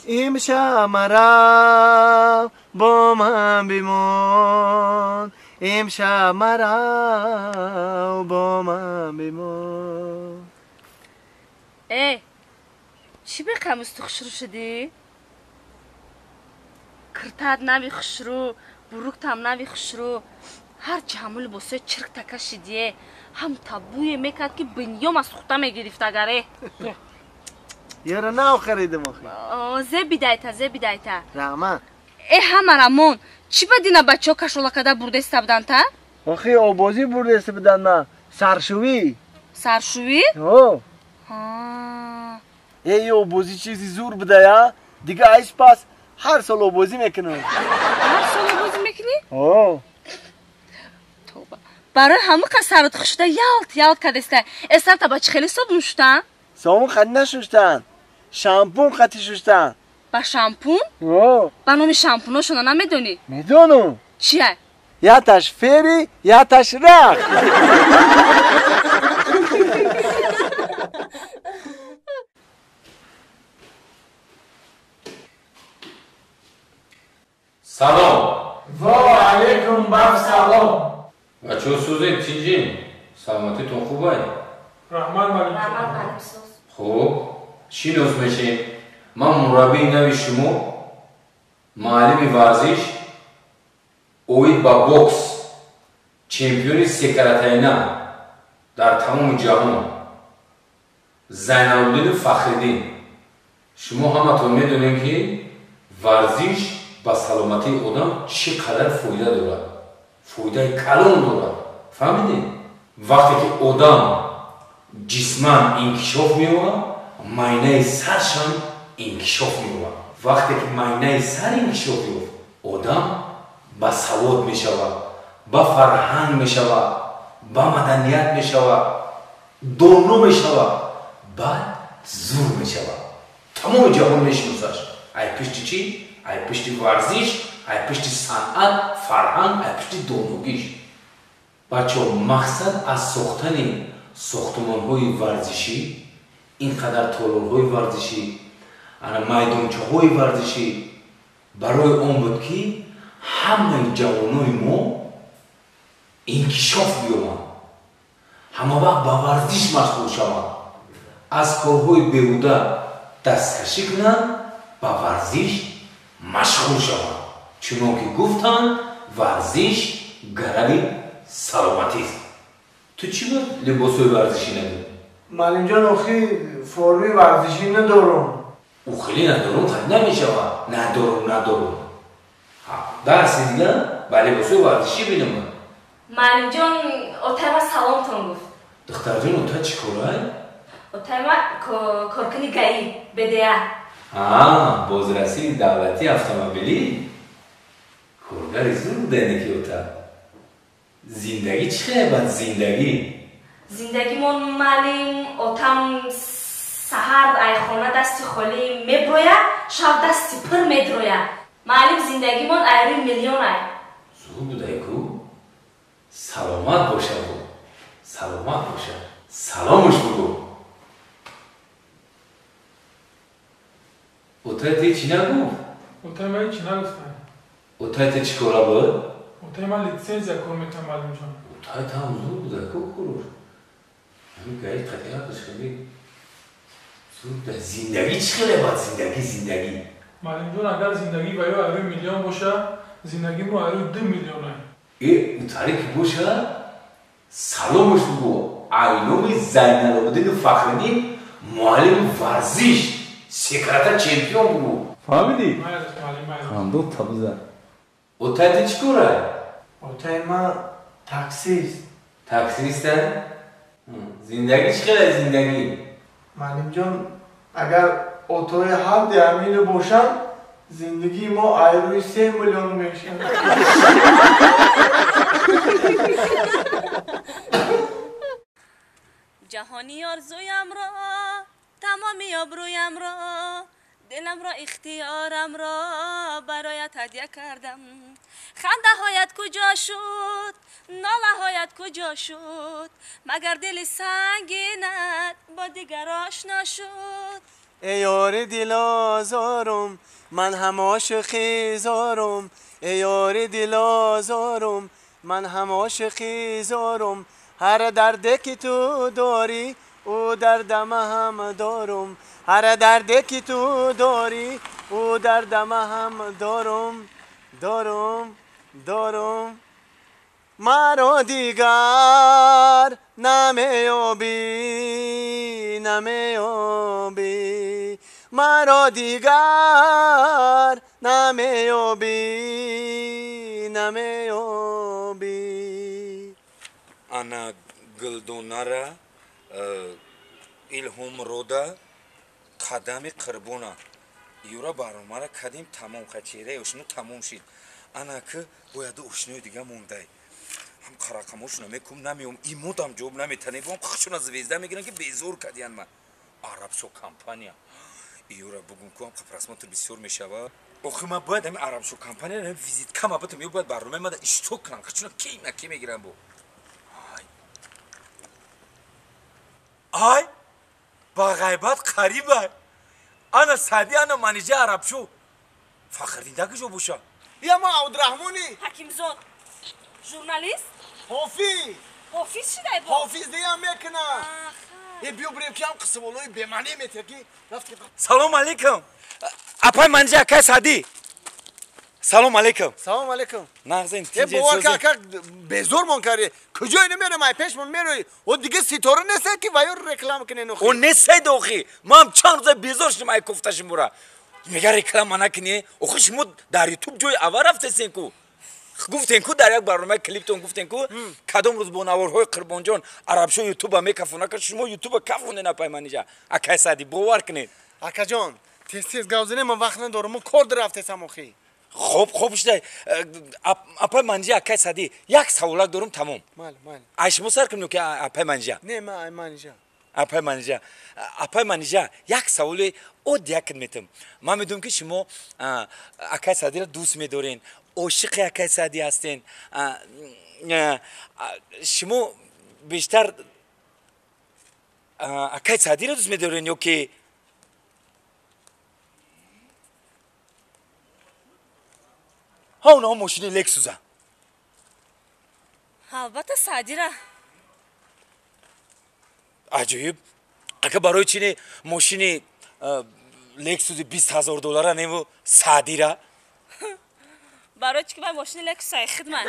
Имшаб марав бо ман бимон, имшаб марав бо ман бимон. Э, чӣ беқамусту хушрӯ шудӣ? Киртаат нави хушрӯ, буруктам нави хушрӯ. Ҳарчи ҳамун либосои чиркта кашидие, ҳам табуе мекард, ки бинём аз сухта мегирифт агаре. Яра нав харидам охи. Зе бидайта, зе бидайта. Раҳмат. Э, ҳамарамон, чӣ ба дина бачаҳо кашола када бурдеста буданд та? Охи обозӣ бурдеста буданд ма, саршувӣ. Саршувӣ? Ҳо. Э, обозӣ чизи зур будая, дига айс пас ҳар сол обозӣ мекунам. Ҳар сол обозӣ мекунӣ? Ҳо. Тоба. Барои ҳама қад сарот хушуда ялт ялт кадеста. Э, сарта ба чӣ хеле собун шуштан? Собун қати нашуштан, шампун қати шуштан. Ба шампун? Ҳо. Ба номи шампуношона намедонӣ? Медонам. Чия? Яташ фери, яташ рахт. Салом. Ва алайкум ассалом. Бачаҳо сӯзед, тинҷин? Саломатитон хубай? Раҳмат, малим. Раҳмат, малим соз. Хуб, шинос мешем. Ман мураббии нави шумо, муаллими варзиш, оид ба бокс, чемпиони секаратайна дар тамоми ҷаҳон, Зайналобдину Фахриддин. Шумо ҳаматон медонед, ки варзиш ба саломатии одам чӣ қадар фоида дорад. Фоидаи калон дорад. Фаҳмидед? Вақте ки одам ҷисман инкишоф меёбад, майнаи саршам инкишоф меёбад. Вақте ки майнаи сар инкишоф ёфт, одам ба савод мешавад, ба фарҳанг мешавад, ба маданият мешавад, доно мешавад, баъд зур мешавад. Тамоми ҷаҳон мешиносаш. Ай пишти чӣ? Ай пишти варзиш, ай пишти санъат, фарҳанг, ай пишти доногиш. Бачаҳо, мақсад аз сохтани сохтумонҳои варзишӣ, ин қадар толорҳои варзишӣ, ана майдончаҳои варзишӣ барои он буд, ки ҳамаи ҷавонои мо инкишоф биёбанд, ҳама вақт ба варзиш машғул шаванд, аз корҳои беҳуда дасткашӣ кунанд, ба варзиш машғул шаванд. Чунон ки гуфтанд, варзиш гарави саломатист. Ту чӣ буд либосҳои варзишӣ надорӣ? Малимҷон, охи форми варзишӣ надорам. Ӯ хеле надорум қад намешавад. Надорум, надорум. Дарси дига ба либосҳои варзишӣ бинам. Малимҷон, отайма саломтон гуфт. Духтарҷон, ота чӣ корай? Отайма коркуни ГАИ, БДА. Бозрасии давлатии автомобилӣ? Коргари зур будане ки ота. Зиндагӣ чӣ хеле бад зиндагӣ? Зиндагимон, маълим, отам саҳар айхона дасти холӣ меброя, шаб дасти пир медроя. Маълим, зиндагимон айри миллион ай. Зур будай ку? Саломат боша бу. Саломат боша. Саломуш бугу. Отай те чӣ нагуфт? Отай ман чӣ нагуфтам. Отай те чӣ кора буд? Отай ман литсензия кор мекунам, малимҷон. Отай там зур будай ку куруш. Ҳамин гаи қатиақаш хеле зур будай. Зиндагӣ чӣ хеле бад зиндагӣ, зиндагӣ. Малимҷон, агар зиндагӣ ба ё айрӯи миллион боша, зиндагӣ мо айрӯи 2 миллион ай. Э, утаре ки боша, саломуш бугу. Айноми Зайналобиддину Фахриддин, муаллими варзиш, секрата чемпион бугу. Фаҳмидӣ? Хандо табза. Отай те чӣ корай? Отай ма таксист. Таксист? Зиндагӣ чӣ хеле зиндагӣ? Малимҷон, агар отои ҳарди ҳамино бошанд, зиндагии мо айрӯи 3 миллион мешавад. Ҷаҳони орзуямро, тамоми обрӯямро, диламро, ихтиёрамро бароят ҳадя кардам. Хандаҳоят куҷо шуд, нолаҳоят куҷо шуд, магар дили сангинат бо дигар ошно шуд. эй ёри дилозорум, ман ҳам ошиқи зорум, эй ёри дилозорум, ман ҳам ошиқи зорум, ҳар дарде ки ту дорӣ, ӯ дардама ҳам дорум, ҳар дарде ки ту дорӣ, ӯ дардама ҳам дорум, дорум, дорум. Маро дигар намеёбӣ, намеёбӣ, маро дигар намеёбӣ, намеёбӣ. Ана Гулдонара, Илҳом Рода, Қадами Қирбона. Юра барномара кадим тамом, чеҳраи ошино тамом шид. Ана ки бояд ошинои дига мондай. Ҳам қарақамошона мекум, намеом, имодам ҷавоб наметанем, бом хушона звезда мегиран ки безор кадиян ма. Арабшо компания. Юра бугум ку ҳам просмотр бисёр мешава. Охи ма бояд ҳами Арабшо компания визитка ма битам, ё бояд барномаи мада иштирок кунам, хушона ки на ки мегиран бо. Ай, ба ғайбат қарибай. Ана Сади, ана Манижа Арабшо. Фахриддин да куҷо боша? Я ма Абдурахмони. Ҳакимзод. Журналист? Ҳофиз. Ҳофиз шидай бо? Ҳофиз диям мекуна. Э биё бирем ки ҳам қиссаволои бемаъне метия ки рафти. Салом алейкум. Апай Манижа, акай Сади. Салом алейкум. Салом алейкум. Нағзин. Э бовар ка ака безор мон карди. Куҷо ино мерам, ай пешмон мерои. О дига ситора нест ки ваё реклама кунен охи. О несед охи. Ман чанд рӯза безор шудам ай кофташим бура. Мега реклама накунӣ? Охи шумо дар ютуб ҷои аввал рафтесен ку. Гуфтен ку дар як барномаи клиптон гуфтен ку кадом рӯз бо наворҳои Қурбонҷон Арабшо ютуба мекафона ка шумо ютуба кафонен апай Манижа. Акай Сади бовар кунед. Акаҷон, тез тез гап занем, ман вақт надорам, мо кор рафтесам охи. Хоб, хоб шудай. Апай Манижа, акай Сади, як саволак дорум тамом. Майли, майли. Ай шумо сар кунем ки апай Манижа? Не, ман ай Манижа. Апай Манижа. Апай Манижа, як саволи оддия кун метам. Ман медонам ки шумо акай Садиро дӯст медорен, ошиқи акай Сади ҳастен. Шумо бештар акай Садиро дӯст медорен ё ки ҳа онҳо мошини Лексуза? Албатта Садира. Аҷоиб. Ака барои чини мошини Лексузи 20 000 доллара неву Садира? Барои чи ки ман мошини Лексусаи хидмат.